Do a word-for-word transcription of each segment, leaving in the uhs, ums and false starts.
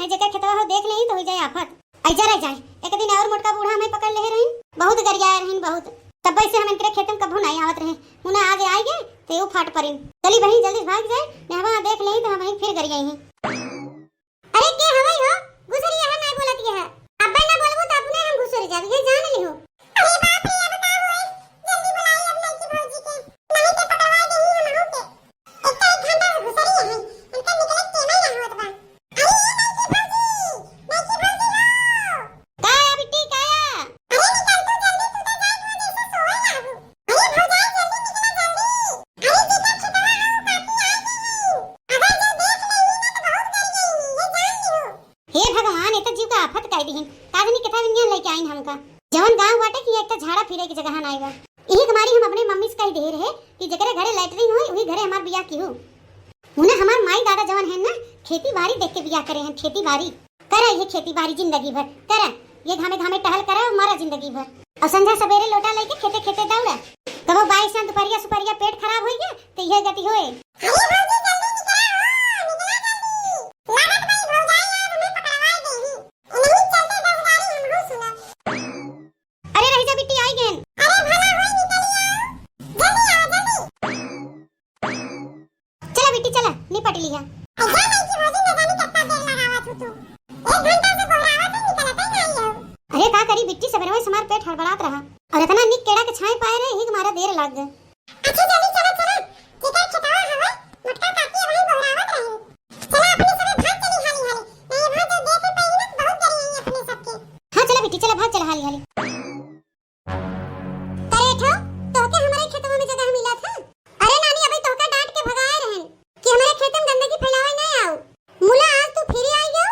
जेकर खेतवा हो देख लेही तो हो जाए आफत। ऐजा रह जाए, एक दिन और मोटका बूढ़ा हमें पकड़ ले रही, बहुत गरियाए रही बहुत। तब से हम इनके खेत में कभू नहीं आवत रहे। मुना आगे आई गए तो यू फाट परिन। चली बहिन जल्दी से भाग जाए, नेहवा देख लेही तो हम फिर गरियाई हैं। अरे के हवई हो? घुसरी यहाँ नहीं बोलत यह। अब्बे ना बोलबू तो अपने हम घुसरी जाब, ये जान लिहो। अरे बाप रे, अब का होई? जल्दी बुलाई अब नईकी भौजी के। नहीं तो पकड़वा देही हम आहू के। एक तो एक घंटा से घुसरी है, इनका निकले के टेम ही ना होत बा। अरे ये नईकी भौजी, नईकी भौजी हो। काया बिट्टी, काया? अरे निकल तू जल्दी, तू तो जाए वो जैसे सोए लागू। अरे भौजाई जल्दी निकला जल्दी। अरे जेकर खेतवा हो काकी आ गई। अगर जो देख लेही ना तो बहुत डर गई, ये जान लिहो। हे भगवान, ये तो जीव का आफत कह दीहिन। काजनी कितना दुनिया लेके आइन हमका। जवन गांव बाटे कि एक तो झाड़ा फिरे की जगह नाई बा। यही के मारी हम अपने मम्मी से कह दे रहे कि जेकरे घरे लैटरिन होई, वही घरे हमार बियाह की हो। मुना हमार माई दादा जवन है ना, खेती बाड़ी देख के बियाह करे हैं, खेती बाड़ी। करा ये खेती बाड़ी जिंदगी भर, करा ये घामे घामे टहल करा और मरा जिंदगी भर। और संझा सवेरे लोटा लेके खेते खेते दौड़ा। कबो बाई से दुपहरिया सुपहरिया पेट खराब होई गया तो यह गति होए। अरे भौजी, जल्दी निकला हो, निकला जल्दी। लागत बा ई भौजाई आज हमें पकड़वाए देही। इन्हीं चलते दस गारी हमहू सुनब। अरे रह जा बिट्टी, आई गेन। अरे भला होई निकली आओ। जल्दी आओ, जल्दी। चला बिट्टी, चला, निपट लिया। अरे नहीं कि भौजी, न जानी कितना देर लगावत हो तू। एक घंटा से गोहरावत है, निकलत ही नहीं हो। अरे का करी बिट्टी, सबेरवे से हमार पेट हड़बड़ात रहा। और इतना निक केड़ा के छाए पाए रहे, यही के मारा देर लाग गए। अच्छा, जल्दी चला, चला। जेकर खेतवा हवे, मोटका काकी अबहीं गोहरावत रही। चला, अपने सबे भाग चली हाली हाली। नहीं, वहाँ जो देख पाई ना, बहुत डरी हैं अपने सबके। हाँ, चला बिट्टी, चला, भाग चला हाली हाली। करेठो, तोहके हमरे खेतवा में जगह मिला था? अरे नानी, अबे तोहका डांट के भगाए रहन कि हमरे खेत में गंदगी फैलावे नहीं आओ। मुला, आज तू फिर आई गयो?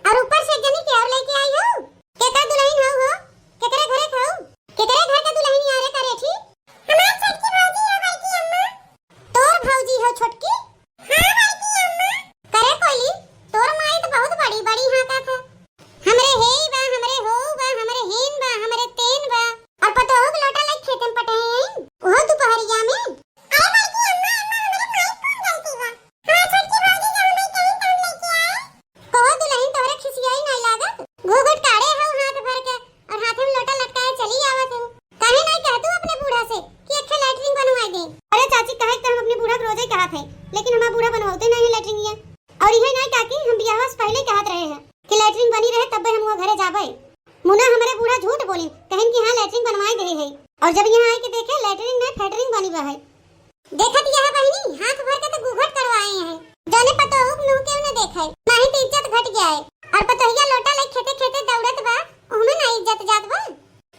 और ऊपर से एक जनी के और लेके आई हो। केकर दुल्हन हो हो? केकरे घरे खाऊ? केकरे घर के दुल्हन यारे करेठी? हमार छोटकी भौजी हो बड़की अम्मा। तोर भौजी हो छोटकी? हाँ बड़की अम्मा। करे कोइली, तोर माई तो बहुत बड़ी बड़ी हाँकत है। हमरे हेई बा, हमरे होऊ बा, हमरे हेन बा, हमरे तेन बा। और पतोहू के लोटा लेके खेते में पटहे हैं, ओहो दुपहरिया में। अरे बड़की अम्मा, अम्मा, हमरे माई कौन गलती बा? हाँ छोटकी भौजी, जब हमें कहीं तब लेके आए। कहो दुल्हन, तोहरे खिसियाई नाई लागत? घूघट काढ़े हऊ हाथ भर के और हाथे में लोटा लटकाए चली आवत हऊ। काहे नाई कहतू अपने बूढ़ा से कि एक ठे लैट्रिन बनवाई दे? अरे चाची, कहे त हम अपने बूढ़ा के रोजे कहत है, लेकिन हमार बूढ़ा बनवाते नहीं है लैट्रिन ये। और इहे नाई काकी, हम बियाहवा से पहले कहत रहे हैं कि लैट्रिन बनी रहे तब्बे हम वो घरे जाबे। मुना हमरे बूढ़ा झूठ बोलिन, कहिन कि हाँ लैट्रिन बनवाई दे है। और जब यहाँ आए के देखे लैट्रिन नहीं फैटरिन बनी बा है। देखत यह बहिनी, हाथ भर के तो घूघट करवाए हैं। जाने पतोहू के मुंह क्यों न देखे, नहीं तो इज्जत घट गया है। और पतोहिया लोटा ले खेते खेते दौड़त बा, ओहमे ना इज्जत जात बा।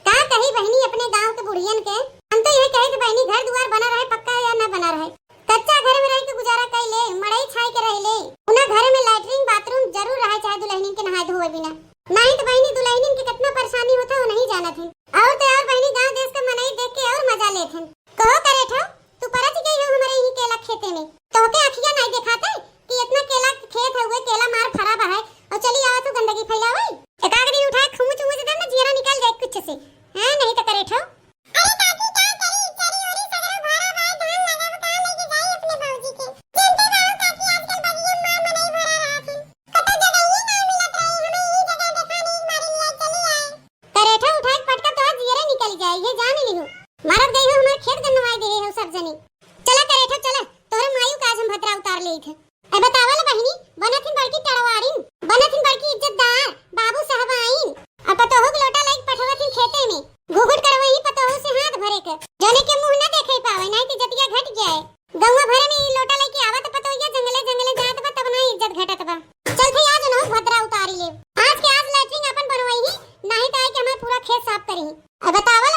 का कही बहिनी अपने गांव के बुढ़ियन के, हम तो यही कहे कि बहिनी घर दुआर बना रहे पक्का या ना बना रहे, कच्चा घर में रह के गुजारा कर ले, मड़ई छाई के रह ले, उना घर में लैट्रिन बाथरूम जरूर रहे, चाहे दुल्हनिन के नहाए धोए बिना। नहीं तो बहिनी दुल्हनिन के कितना परेशानी होता वो नहीं जानत है। और तो और बहिनी गांव देश के मनई देख के और मजा लेत हैं। कहो करेठो, तू परच गई हो हमरे यही केला खेते में। तोहके अखिया नाई देखाते कि इतना केला के खेत हउए, केला मार फरा बा है, और चली आवा तू गंदगी फैलावे। एक आध दिन उठाए खुमुच उमुच दे ना, जियरा निकल जाए कुछ से। हाँ, नहीं तो करेठो। अरे काकी, का करी? चरी ओरी सगरो भरा बा, धान लगावे, कहाँ लेके जाई अपने भौजी के? जनते बाबू काकी, आजकल बगिया में मार मनई भरा रहत हैं। कतो जगहिए ना मिलत रही, हमें यही जगह देखा नहीं, मारी लिया, चली आए। करेठा उठाए के पटका तोहार जियरे निकल जाए, ये जान लिहो। मारत गई हो हमार खेत गन्नवाए देहे हो सब जने। चला करेठा चला, तोहरे मायू का आज हम भद्रा उतार लेइत है। ए बतावा ला बहिनी, बनत हिन बड़की टड़वारिन, बनत हिन बड़की इज्जतदार, बाबू साहब आइन, अब पतोहू के लोटा लाइक पठवत हिन खेते में। घुघुट करवही पतोहू से हाथ भरे के, जने के मुंह न देखे पावे, नहीं तो जतिया घट जाए। गौवा भरे में ई लोटा लेके आवत पतोहिया जंगले जंगले जात बा, तब ना इज्जत घटत बा। चल थे आज ना भद्रा उतारी ले। आज के आज लैट्रिन अपन बनवाई ही, नाही तो आए के हमार पूरा खेत साफ करी ही। अब बतावा